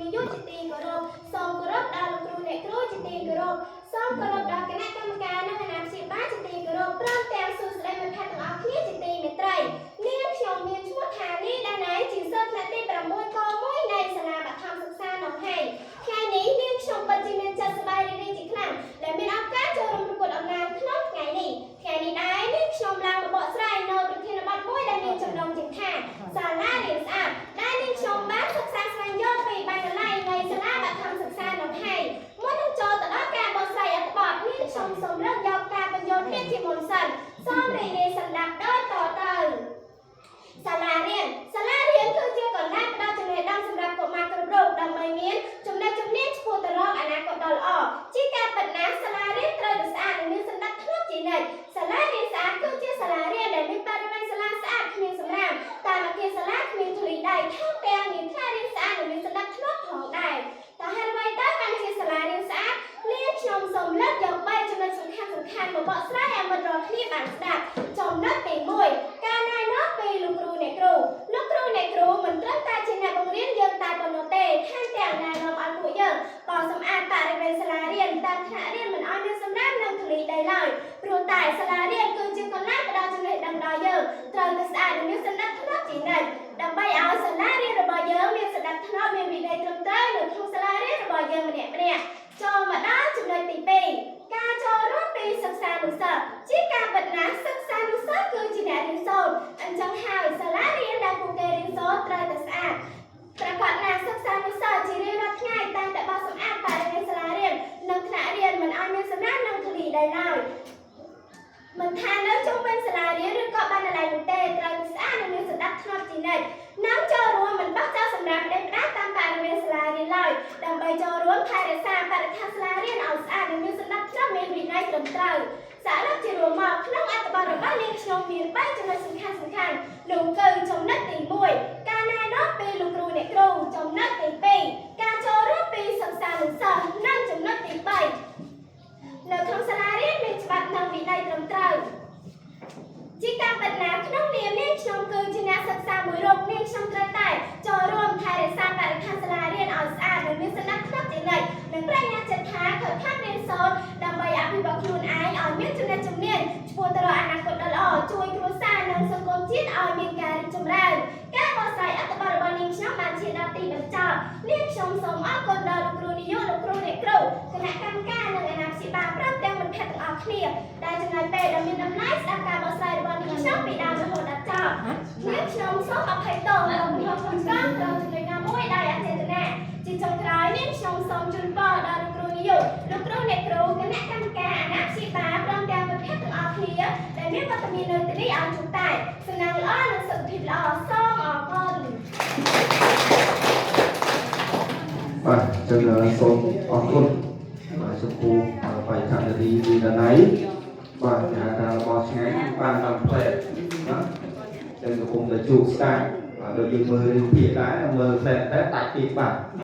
នាយកជាទីគោរពសូមគោរពដល់លោកគ្រូអ្នកគ្រូជាទីគោរពសូមគោរពដល់គណៈកម្មការនិងអាណាព្យាបាលជាទីគោរពព្រមទាំងសួស្តីមិត្តភក្តិទាំងអស់គ្នាជាទីមេត្រីនាងខ្ញុំមានឈ្មោះថានីដាណៃជាសិស្សថ្នាក់ទី6ក1នៃសាលាបឋមសិក្សានងហៃថ្ងៃនេះនាងខ្ញុំពិតជាមានចិត្តសប្បាយរីករាយជាខ្លាំងដែលមានឱកាសចូលរួមប្រកួតអំណានក្នុងថ្ងៃនេះថ្ងៃនេះដែរនាងខ្ញុំឡើងមកបកស្រាយនៅប្រធានបទមួយដែលមានចំណងជើងថាសាលារៀនស្អាតដែលនាងខ្ញុំបានសិក្សាស្វែងយល់ពីបណ្ណាល័យនៃសាលាបឋមសិក្សានងហៃមុននឹងចូលទៅដល់ការបកស្រាយអត្ថបទនាងខ្ញុំសូមលើកយកការពន្យល់ពាក្យជាមុនសិនសូមរីករាយស្ដាប់ដូចតទៅ សាលារៀនសាលារៀនគឺជាកន្លែងផ្ដល់ចំណេះដឹងសម្រាប់កុមារគ្រប់រូបដើម្បីមានចំណេះជំនាញឆ្ពោះទៅរកអនាគតដ៏ល្អជាការពិតណាស់សាលារៀនត្រូវតែស្អាតនិងមានសណ្ដាប់ធ្នាប់ជានិច្ចសាលារៀនស្អាតគឺជាសាលារៀនដែលមានបរិវេណសាលាស្អាតគ្មានសំរាមតាមអគារសាលាគ្មានធូលីដីថែមទាំងមានថ្នាក់រៀនស្អាតនិងមានសណ្ដាប់ធ្នាប់ផងដែរតើហេតុអ្វីទៅបានជាសាលារៀនស្អាតនាងខ្ញុំសូមលើកយក3ចំណុចសំខាន់សំខាន់មកបកស្រាយឲ្យមិត្តរាល់គ្នាបានស្ដាប់ចំណុចទី1ការណែនាំពីលោកគ្រូអ្នកគ្រូលោកគ្រូអ្នកគ្រូមិនត្រឹមតែជាអ្នកបង្រៀនយើងតែប៉ុណ្ណោះទេថែមទាំងណែនាំឲ្យពួកយើងបោសសម្អាតបរិវេណសាលារៀនតាមថ្នាក់រៀនមិនឲ្យមានសំរាមនិងធូលីដីឡើយព្រោះតែសាលារៀនគឺជាកន្លែងផ្ដល់ចំណេះដឹងដល់យើងត្រូវតែស្អាតនិងមានសណ្ដាប់ធ្នាប់ជានិច្ចដើម្បីឲ្យសាលារៀនរបស់យើងមានសណ្ដាប់ធ្នាប់មានវិន័យត្រឹមត្រូវនៅក្នុងសាលារៀនរបស់យើងម្នាក់ម្នាក់ចូលមកដល់ចំណុចទី2ការចូលរួមពីសិក្សានុសិស្សជាការពិតណាស់សិក្សានុសិស្សគឺជាអ្នករៀនសូត្រអញ្ចឹងហើយសាលារៀនដែលពួកគេរៀនសូត្រត្រូវតែស្អាតប្រាកដណាស់សិក្សានុសិស្សជារៀងរាល់ថ្ងៃតែងតែបោសសម្អាតបរិវេណសាលារៀននិងថ្នាក់រៀនមិនឲ្យមានសំរាមនិងធូលីដីឡើយមិនថានៅជុំវិញសាលារៀនឬក៏បណ្ណាល័យនោះទេត្រូវតែស្អាតនិងមានសណ្ដាប់ធ្នាប់ជានិច្ចនាំចូលរួមមិនបោះចោលសំរាមផ្ដេសផ្ដាសតាមបរិវេណសាលារៀនឡើយដើម្បីចូលរួមថែរក្សាបរិស្ថានសាលារៀនឲ្យស្អាតនិងមានសណ្ដាប់ធ្នាប់មានវិន័យត្រឹមត្រូវសរុបជារួមមកក្នុងអត្ថបទរបស់នាងខ្ញុំមាន3ចំណុចសំខាន់សំខាន់នោះគឺចំណុចទី1ការណែនាំពីលោកគ្រូអ្នកគ្រូចំណុចទី2ការចូលរួមពីសិក្សានុសិស្សនិងចំណុចទី3នៅក្នុងសាលារៀនមានច្បាប់និងវិន័យត្រឹមត្រូវជាការពិតណាស់ក្នុងនាមនាងខ្ញុំគឺជាអ្នកសិក្សាមួយរូបនាងខ្ញុំត្រូវតែចូលរួមថែរក្សាបរិស្ថានសាលារៀនឲ្យស្អាតនិងមានសណ្ដាប់ធ្នាប់ជានិច្ចនិងប្ដេជ្ញាចិត្តថាខិតខំរៀនសូត្រដើម្បីអភិវឌ្ឍខ្លួនឯងឲ្យមានចំណេះជំនាញឆ្ពោះទៅរកអនាគតដ៏ល្អជួយគ្រួសារនិងសង្គមជាតិឲ្យមានការរីកចម្រើនការបកស្រាយអត្ថបទរបស់នាងខ្ញុំបានឈានដល់ទីបញ្ចប់នាងខ្ញុំសូមអរគុណដល់លោកគ្រូនាយកលោកគ្រូអ្នកគ្រូគណៈកម្មការនិងអាណាព្យាបាលព្រមទាំងមិត្តភក្តិទាំងអស់គ្នាដែលចំណាយពេលដ៏មានតម្លៃស្ដាប់ការបកស្រាយរបស់នាងខ្ញុំពីដើមរហូតដល់ចប់នាងខ្ញុំសូមអភ័យទោសដល់កំហុសឆ្គងត្រង់ចំណុចណាមួយដោយអចេតនាជាចុងក្រោយនាងខ្ញុំសូមជូនពរដល់លោកគ្រូនាយកលោកគ្រូអ្នកគ្រូគណៈកម្មការអាណាព្យាបាលព្រមទាំងមិត្តភក្តិទាំងអស់គ្នាដែលមានវត្តមាននៅទីនេះឲ្យជួបតែសំណាងល្អនិងសុខភាពល្អសូមអរគុណ បាទអញ្ចឹងសូមអរគុណបាទចំពោះបេក្ខនារីវីដណៃបាទគេហៅថារបស់ឆ្ងាញ់បានដល់ផ្លែណាចឹងកំពុងតែជួបស្ដាយបាទដូចយើងមើលរឿងភាគដែរមើលផ្លែតែដាច់ទៀតបាទ។